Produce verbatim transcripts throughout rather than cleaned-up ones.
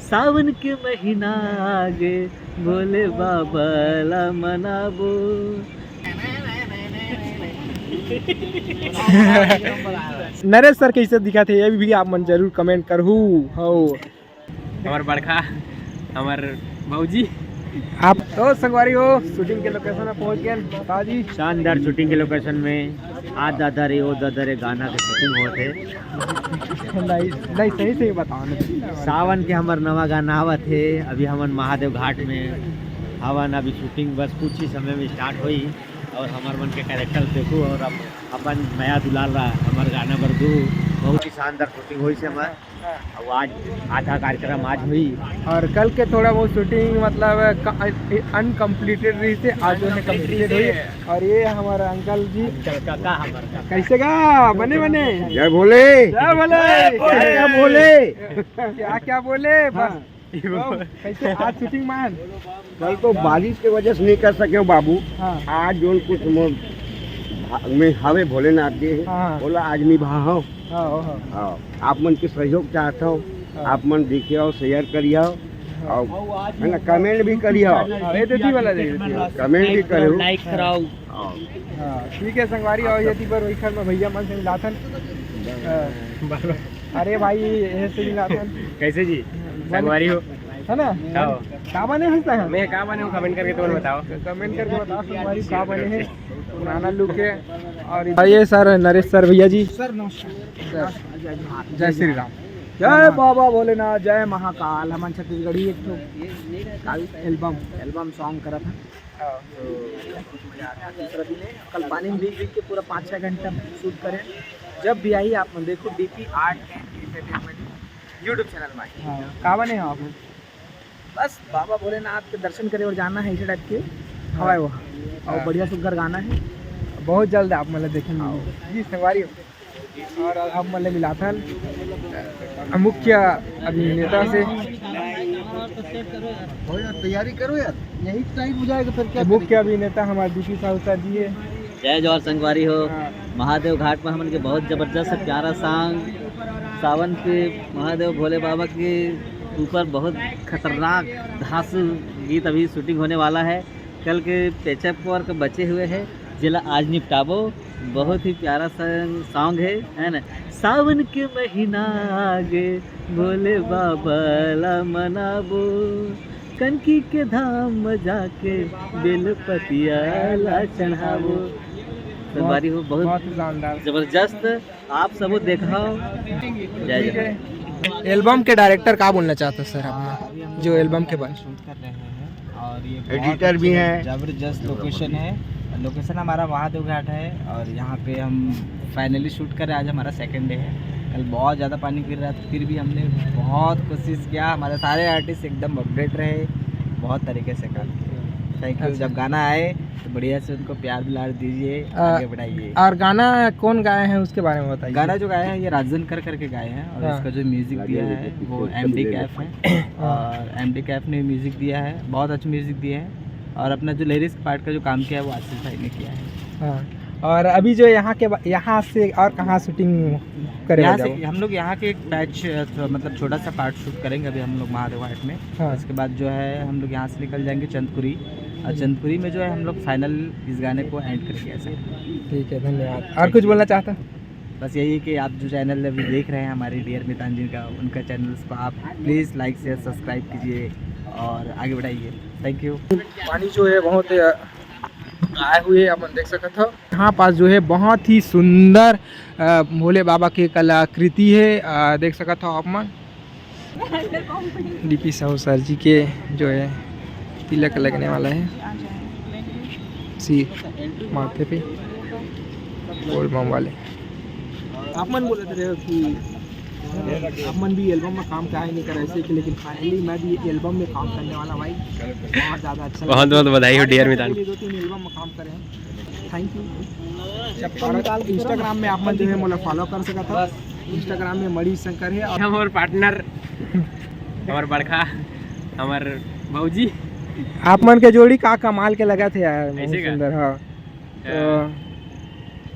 सावन के महीना आगे, भोले बाबा ला मनाबो। नरेश सर कैसे दिखत हे, ये भी आप मन जरूर कमेंट करहू। हो, हमर बड़का, हमर भौजी। आप तो संगवारी हो, शूटिंग के लोकेशन में पहुंच गए। बता जी। शानदार शूटिंग के लोकेशन में आ दादा रे ओ दादा रे गाना के शूटिंग होत हे। नहीं, नहीं, सही सही बताओ ना। सावन के हमर नवा गाना आवत हे, अभी हमन महादेव घाट में हवन, अभी शूटिंग बस कुछ ही समय में स्टार्ट होई। और हमर मन के कैरेक्टर देखो और अब अपन मया दुलार ला हमर गाना बर दू। बहुत ही शानदार शूटिंग होई से हमर। और आज आधा कार्यक्रम आज हुई। और कल के थोड़ा बहुत शूटिंग मतलब अनकम्प्लीटेड रही से, आज जो है कम्प्लीटेड हुई। और ये हमारा अंकल जी। अंकल का, का हमारा का? कैसे गा? बने, बने। जय भोले। जय भोले। जय भोले। क्या, क्या बोले? बस। हाँ। तो कैसे आज शूटिंग मान? कल तो बारिश के वजह से नहीं कर सके हो बाबू। हाँ। आज जोन कुछ मो-, भा-, में हवे भोलेनाथ जी। हाँ। बोला आज निभाओ। हाँ, हाँ। हाँ, आप मन के सहयोग चाहत हो। हाँ। आप मन देखियो, शेयर करियो। हाँ। और है ना, कमेंट भी करियो। हाँ, ये तो जी वाला दे दीजिए। कमेंट भी करो। लाइक कराओ। हाँ। हाँ, ठीक है संगवारी, और यदि बर वही खर में भैया मन से मिलाथन। हाँ। अरे भाई, ये से मिलाथन। कैसे जी? बोलो। संगवारी हो? है ना? का हो? का बने हंसता है? मैं का बने हूँ, कमेंट करके तुम बताओ। कमेंट करके बताओ संगवारी का बने है। पुराना लुक है। और और ये सर नरेश सर भैया जी। सर नमस्कार। सर, जय श्री राम। जय बाबा भोलेनाथ, जय महाकाल। हमन छत्तीसगढ़ी एक ठो काल एल्बम, एल्बम सॉन्ग करत हन। हाँ। तो बहुत मजा आ रहा है। तीसरा दिन है, कल पानी में भीग भीग के पूरा पाँच छः घंटा शूट करें। जब भी आई आप मन देखो DP art and entertainment YouTube channel में। हाँ, का बने हो आप? बस बाबा भोलेनाथ के दर्शन करे और जाना है, इसे टाइप के हवाए वहाँ। और हाँ। बढ़िया सुग्घर गाना है। बहुत जल्द आप मतलब देखेंगे। हाँ। जी संगवारी हो। और अब मतलब मिलाथन मुख्य अभिनेता से। हो यार, तैयारी करो यार, यही टाइम हो जाएगा फिर क्या मुख्य करेंगे? अभिनेता हमारे डीपी साहू सर जी है। जय जोहार संगवारी हो। हाँ। महादेव घाट पर हमन के बहुत जबरदस्त प्यारा सॉन्ग, सावन के महादेव भोले बाबा के ऊपर बहुत खतरनाक धांसू गीत अभी शूटिंग होने वाला है। कल के पेचअप वर्क बचे हुए है, जेला आज निपटाबो। बहुत ही प्यारा सा सॉन्ग है, है ना? सावन के महीना आगे, भोले बाबा ला मनाबो, कनकी के धाम में जाके बेल पतिया ला चढ़ाबो। संगवारी हो, बहुत बहुत ही शानदार। जबरदस्त। आप सबो देखा। जय जय। एल्बम के डायरेक्टर का बोलना चाहते हो सर, आप जो एल्बम के बारे में? शूट कर रहे हैं और ये बहुत एडिटर भी अच्छे, हैं। जबरदस्त लोकेशन है। लोकेशन हमारा महादेव घाट है और यहाँ पे हम फाइनली शूट कर रहे हैं। आज हमारा सेकंड डे है। कल बहुत ज़्यादा पानी गिर रहा था, फिर भी हमने बहुत कोशिश किया। हमारे सारे आर्टिस्ट एकदम अपडेट रहे, बहुत तरीके से काम किया। Thank you. अच्छा। जब गाना आए तो बढ़िया से उनको प्यार दुलार दीजिए, आ, आगे बढ़ाइए। और गाना कौन गाए हैं उसके बारे में बताइए। गाना जो गाया है ये राजन कर करके गाए हैं और हाँ। इसका जो म्यूजिक दिया है वो एमडी कैफ है। हाँ। और एमडी कैफ ने म्यूजिक दिया है, बहुत अच्छा म्यूजिक दिया है। और अपना जो लिरिक्स पार्ट का जो काम किया है वो आशीष भाई ने किया है। हाँ। और अभी जो यहाँ के बा-, यहाँ से और कहाँ शूटिंग करे यहाँ हो से जाओ? हम लोग यहाँ के एक पैच, अ, थो-, मतलब छोटा सा पार्ट शूट करेंगे अभी हम लोग महादेव घाट में। हाँ। उसके बाद जो है हम लोग यहाँ से निकल जाएंगे चंदखुरी, और हम्म। चंदखुरी में जो है हम लोग फाइनल इस गाने को एंड करेंगे ऐसा। ठीक है, धन्यवाद। और कुछ बोलना चाहता? बस यही है कि आप जो चैनल अभी देख रहे हैं हमारे डियर मितान जी का, उनका चैनल्स को आप प्लीज़ लाइक शेयर सब्सक्राइब कीजिए और आगे बढ़ाइए। Thank you. पानी जो है बहुत, अ, आए हुए अपन देख सकत हो। यहाँ पास जो है बहुत ही सुंदर, अ, भोले बाबा के कलाकृति है, अ, देख सकत हो आप मन। डीपी साहू सर जी के जो है तिलक लगने वाला है सिर माथे पे, बोल बम वाले। आप मन बोलत रहे हो कि आप मन भी एल्बम में काम काहे नहीं करे ऐसे कि, लेकिन फाइनली मैं भी एल्बम में काम करने वाला भाई। बहुत ज़्यादा अच्छा लगा। बहुत बहुत बधाई हो डियर मितान। दो तीन एल्बम में काम करे हैं। Thank you. चप्पल निकाल के Instagram में आप मन जो है मोला फॉलो कर सकत हो। Instagram में मणि शंकर है और हमार पार्टनर, हमार बड़का, हमार भौजी। आप मन के जोड़ी का कमाल के लगा थे यार, बहुत ऐसे का? सुंदर। हाँ। हाँ। तो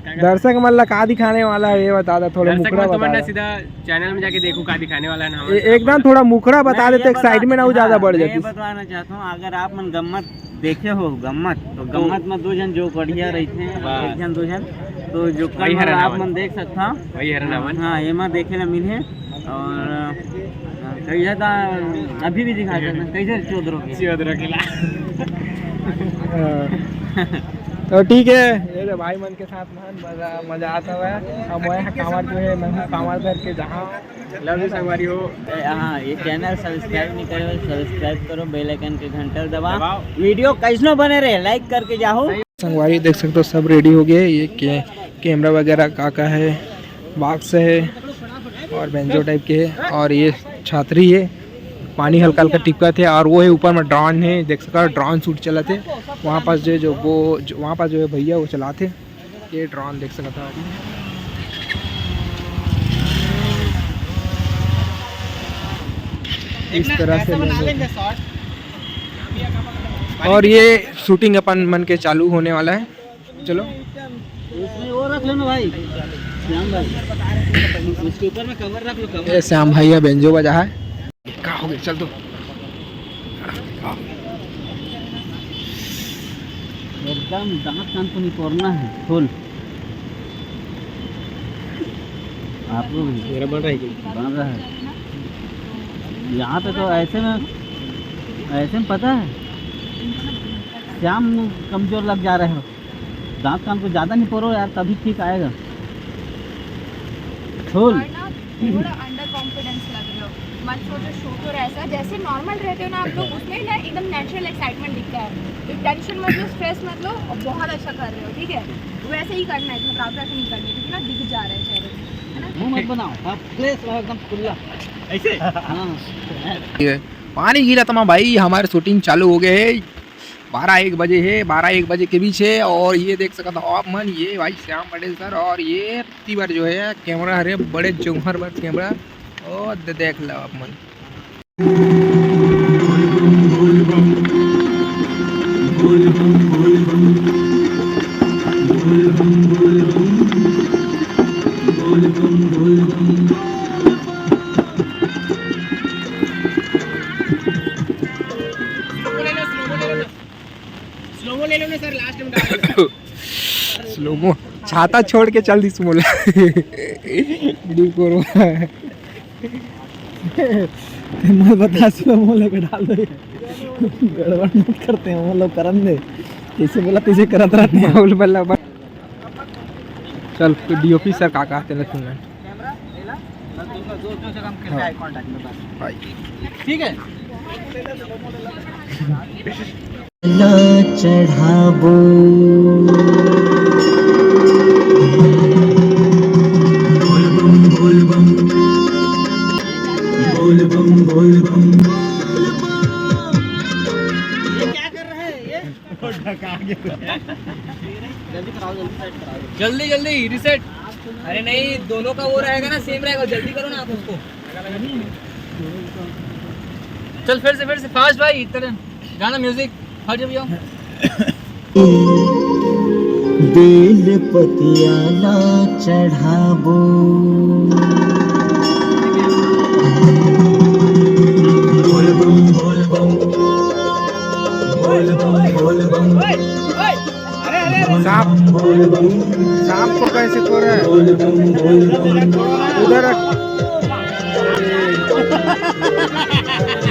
दर्शक मन ला का दिखाने वाला है, ये बता दा, थोड़ा दर्शक मुखड़ा मन, तुमन बता ना दा। सीधा चैनल में जाके देखो का दिखाने वाला है ना ए-, हमारे एकदम थोड़ा मुखड़ा बता नहीं, देते, ये बता-, एक्साइटमेंट अउ ज्यादा हाँ, बढ़ मैं ये जाती। बतलाना चाहता हूँ, अगर आप मन गम्मत देखे हो, गम्मत, तो गम्मत में दो झन जो बढ़िया रहिथे, बस। एक झन दो झन, तो जो वही कल हरन आप हमन। मन देख सकता हो। वही हरन हमन। हाँ, एमा देखे ला मिलहे। और, अ, कहिया था, अभी भी दिखा सकते हैं, कैसे चोदरो के। चोदरो के ला। हाँ। तो ठीक है, ये तो भाई मन के साथ मन मजा, मजा आता हुआ है। हम वह कांवर जो है, मैं हूँ कांवर धर के जहाँ। Love you संगवारी हो। ए, हाँ, ये चैनल सब्सक्राइब नहीं करे हो, सब्सक्राइब करो, बेल आइकन के घंटा दबाओ। दबाओ। वीडियो कैसनो बने रहे, लाइक करके जाओ। संगवारी देख सकते हो, सब रेडी हो गए। ये के-, कैमरा वगैरह का का है, बॉक्स है और बेंजो टाइप के है। और ये छतरी है, पानी हल्का हल्का टिपकत है। और वो है ऊपर में ड्रोन है, देख सकते हो ड्रोन शूट चलत है। वहाँ पास जो है, जो वो जो वहाँ पास जो है भैया वो चलाते हैं ये ड्रोन, देख सकते हो आप। इस तरह से ले लेंगे। और ये शूटिंग अपन मन के चालू होने वाला है। चलो। उसमें वो रख लो ना भाई, श्याम भाई, उसके ऊपर में कवर रख लो, कवर। ये श्याम भाई है, बेंजो बजा है। का हो गया, चल तो। एकदम दांत कान को निपोरना है, खोल। आप लोग भी। मेरा बन रहा है क्या? बन रहा है। यहाँ पे तो ऐसे में, ऐसे में पता है, श्याम कमजोर लग जा रहे हो। दांत कान को ज़्यादा निपोरो यार, तभी ठीक आएगा। खोल। और ना, थोड़ा अंडर कॉन्फिडेंस लग रहे हो, मत सोचो शो तो ऐसा, जैसे नॉर्मल रहते हो ना आप लोग, उसमें ना एकदम नेचुरल एक्साइटमेंट दिखता है। तो टेंशन मत लो, स्ट्रेस मत लो, और बहुत अच्छा कर रहे हो, ठीक है? वैसे ही करना है, घबराहट नहीं करनी, क्योंकि ना दिख जा रहा है चेहरे पे, है ना? मुंह मत बनाओ, आप फ्रेश रहो, एकदम खुला। ऐसे? हाँ। ये पानी गिरा था भाई, हमारे शूटिंग चालू हो गए है। बारह एक बजे है, बारह एक बजे के बीच है। और ये देख सकत हो आप मन, ये भाई श्याम पटेल सर और ये तीबर जो है कैमरा हरे बड़े जोंहर बर कैमरा। ओ दे-, देख लो आप मन। स्लोमो ले लो ना सर, लास्ट में डाल दो। स्लोमो, छाता छोड़ के चल दी स्मोला। वीडियो करो। मैं बता, स्लोमो लेके डाल दो। गड़बड़ मत करते हैं वो लोग, करन दे। जैसे बोला तैसे करत रहते हैं। माहौल बल्ला बा-, चल, डीओपी सर का कहते हैं, सुन ले। कैमरा, लेला, बस दोनों जोर, जोर से काम करते हैं, हाँ। आई कॉन्टैक्ट में बस। भाई। ठीक है? ला चढ़ाबो। बोल बम, बोल बम। बोल बम, बोल बम। ये क्या कर रहा है ये? जल्दी कराओ, जल्दी सेट कराओ। जल्दी, जल्दी, रीसेट। अरे नहीं, दोनों का वो रहेगा ना, सेम रहेगा, जल्दी करो ना आप उसको। चल फिर से, फिर से फास्ट भाई, इतना गाना, म्यूजिक, हट जब जाओ। बेल पतिया ला चढ़ाबो। बोल बम, बोल बम। बोल बम, बोल बम। सांप, सांप को कैसे तोड़ रहा है? बोल बम, बोल बम। उधर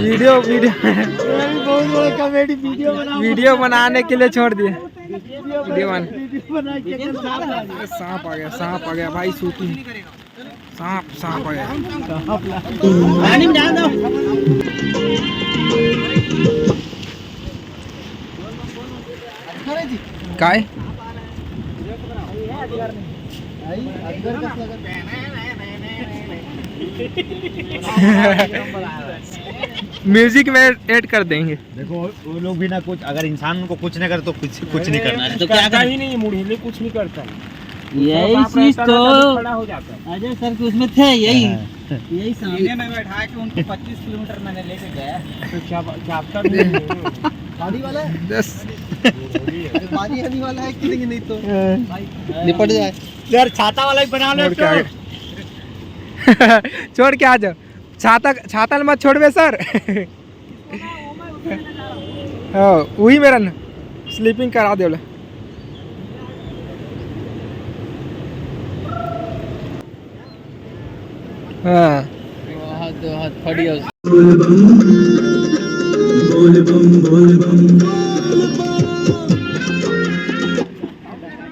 वीडियो, वीडियो, ये भी बहुत बड़ा कॉमेडी वीडियो बना, वीडियो बनाने के लिए छोड़ दिए। वीडियो बन-, वीडियो बना के सांप आ गया। सांप आ गया, सांप आ गया भाई, शूटिंग। सांप, सांप आ गया। पानी में डाल दो। काय? म्यूजिक में ऐड कर देंगे। देखो, वो लोग भी ना कुछ, अगर इंसान को कुछ नहीं करे तो कुछ, कुछ नहीं करना है। तो क्या करता ही नहीं, मुड़ी में कुछ नहीं करता है। यही चीज तो खड़ा हो जाता है। अजय सर के उसमें थे, यही, हाँ। यही सामने में बैठा के उनको पच्चीस किलोमीटर मैंने लेके गया। तो क्या बा-, क्या आपका भी गाड़ी वाला है? दस। पानी आने वाला है कि नहीं, नहीं तो निपट जाए। यार, छाता वाला ही बना लो छोड़ के तो। आगे। छोड़ के आ जाओ। छाता, छाता ल मत छोड़बे सर। हाँ, वही मेरा न, sleeping करा दे बोले। हाँ। हाथ, हाथ फट गया।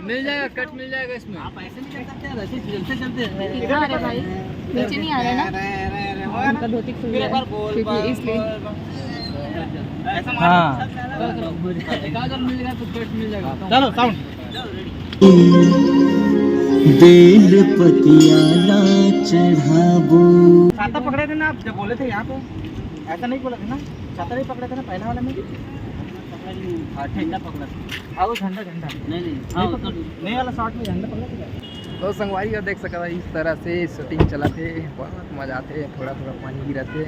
मिल जाएगा, कट मिल जाएगा इसमें। आप ऐसे नहीं कर सकते यार, ऐसे चलते चलते। अरे भाई, नीचे नहीं आ रहा है ना? उनका धोती खुल गया है, क्योंकि इसलिए। हाँ। एक आध और मिल जाएगा तो कट मिल जाएगा। चलो, साउंड। बेल पतिया ला चढ़ाबो। छाता पकड़े थे ना आप, जब बोले थे यहाँ पे, ऐसा नहीं बोला था ना? छाता नहीं पकड़े थे ना पहला वाला में? हाँ, झंडा पकड़ा था। हाँ, वो झंडा, झंडा। नहीं, नहीं, हाँ, नहीं पकड़ा। नहीं वाला शॉट में झंडा पकड़ा था। तो संगवारी हो देख सकत हव, इस तरह से शूटिंग चलत हे, बहुत मजा आथे, थोड़ा थोड़ा पानी गिरत हे।